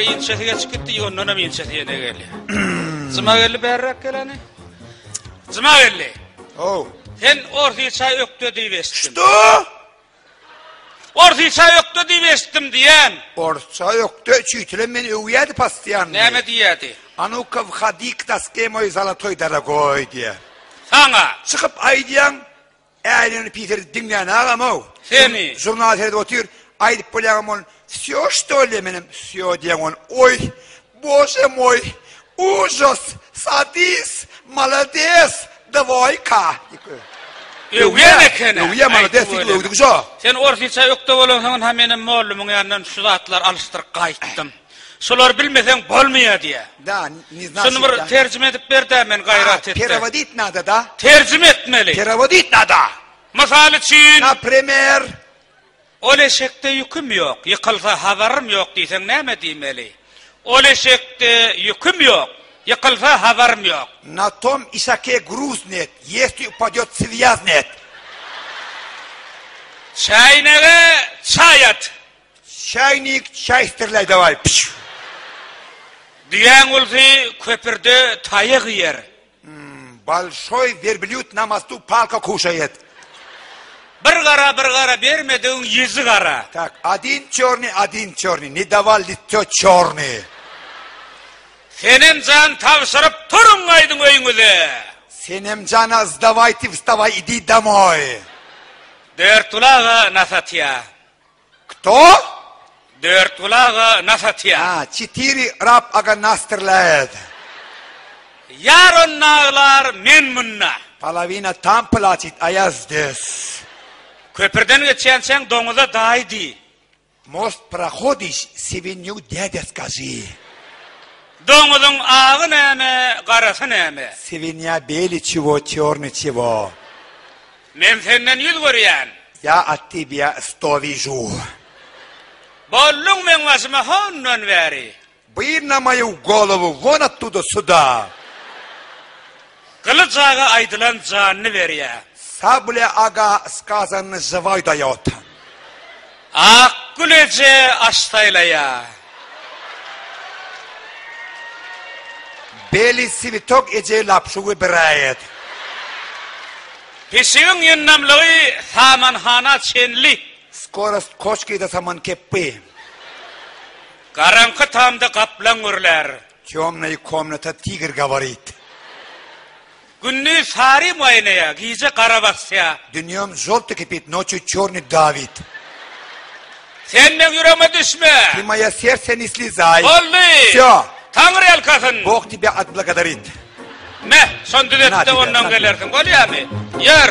inçesi geçip gitdi, ondanam inçesi ýene gelýär. Jymageldi bärräk gel hany. Jymageldi. Ow. Sen orsyça ökde diýip eşitdim. Şto? Orsyça ökde diýip eşitdim diýýän. Orsça ökde uçitelem meni öwýärdi postoýanny. Näme diýýärdi? A nu-ka whodi k doske moý zolotoý dorogoý diýýär. Saňa. Çykyp aýdýaň, Äýnegini pis edip diňlän agam-ow. Seni. Žurnal seredip otyr, aýdyp bolýagam ol, Wsýo çto li? Menem Wsýo diýen ol, Oý, bože moý, ujos, sadis, malades, dwoýka. Öwýän eken-ä. Öwýä, malades diýip öwdügi şo. Sen orsyça ökde bolansoň ynha menem mollumyň ýanyndan şu zatlary alyşdyryp gaýtdym. Şulary bilmeseň bolmaýar diýýär. Da, ne znaşit Şuny bir terjime edip ber-dä men gaýrat et-de. Perewodit nada da. Terjime etmeli. Perewodit nada. Mysal üçin. Naprimer. Ol eşekde ýüküm ýok, ýykylsa habarym ýok diýseň näme diýmeli? Ol eşekde ýüküm ýok, ýykylsa habarym ýok. Na tom işake gruz net, ýesli upadýot swýaz net. Çäýnege çaý at. Çäýnik çäý strelýaý dawaý pişw. Düýäň ulsy köpürde taýak iýer. Bolşoý werblýud na mostu palka kuşaýet. Bir gara bir gara bermedigiň ýüzi gara. Tak, odin çornyý, odin çornyý, ne dawal litso çornyý. Senem jan tabşyryp turuň gaýdyň öýüňize. Senem jana sdaway ty wstaway idi domoý. Dörtguly aga nas atýa. Kto? Dörtguly aga nas atýa. A, çetiri rap aga nas strelýaýet. Ýar onda aglar, men munda. Polowina tam plaçit, a ýa zdes. Köpürden geçýänçäň doňuza daýy diý. Most prohodiş, swinýu dädä skaži. Doňuzyň agy näme, garasy näme? Swinýa beli çiwo, çorny çiwo. Men senden ýüz görýän. Ýa at tebýa sto wižu. Bolduň meň başyma hondan bäri. Byr na moýu golowu won ottuda suda. Gylyç aga aýdylan janyny berýä. Sablya aga skazanny žiwoý daýot. Akgül eje aş saýlaýa. Beli switok eje lapşu wybiraýet. Pişigiň ýyndamlygy samanhana çenli. Skorost koçki do samankeppi. Garaňky tamda gaplaň gürlär. Týomnaý komnata tigr gawarit. Gündiz sary maýnaýar, gije gara basýar. Dnýom žoltyý kipit, noçýu çornyý dawit. Sen meň ýüregime düşme! Ty moýa serse ne slizay. Boldy! Wsýo! Taňry ýalkasyn! Bog tebýa otblagodarit. Me, şony düzet-de ondan gelersiň, bolýamy? Ýör!